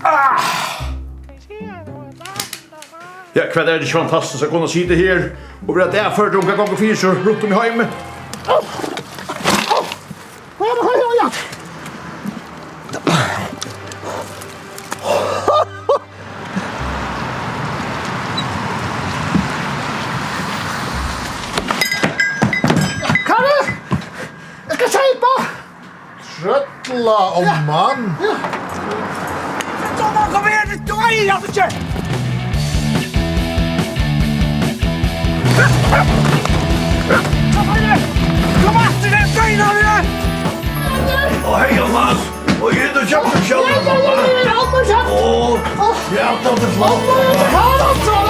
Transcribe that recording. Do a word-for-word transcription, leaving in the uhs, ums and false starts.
Ah! Ja, hvat er tað ikki fantastiskt at kunna sita her og vera dagførdur um, hvat gongur fyri seg runt um í heimi? Karl! Eg skal keypa! Trøllaomman. Ja. Trøllaomman, kom her, tú eigur alt ikki. Kom her, kom aftur, tað er beinanir. Ó, hey, Jónas. Og eg, tú keypti sjálv. Ja, ja, ja, ja, ja, ja. Ó, ja, tað er flott. Ó, ja, tað er flott.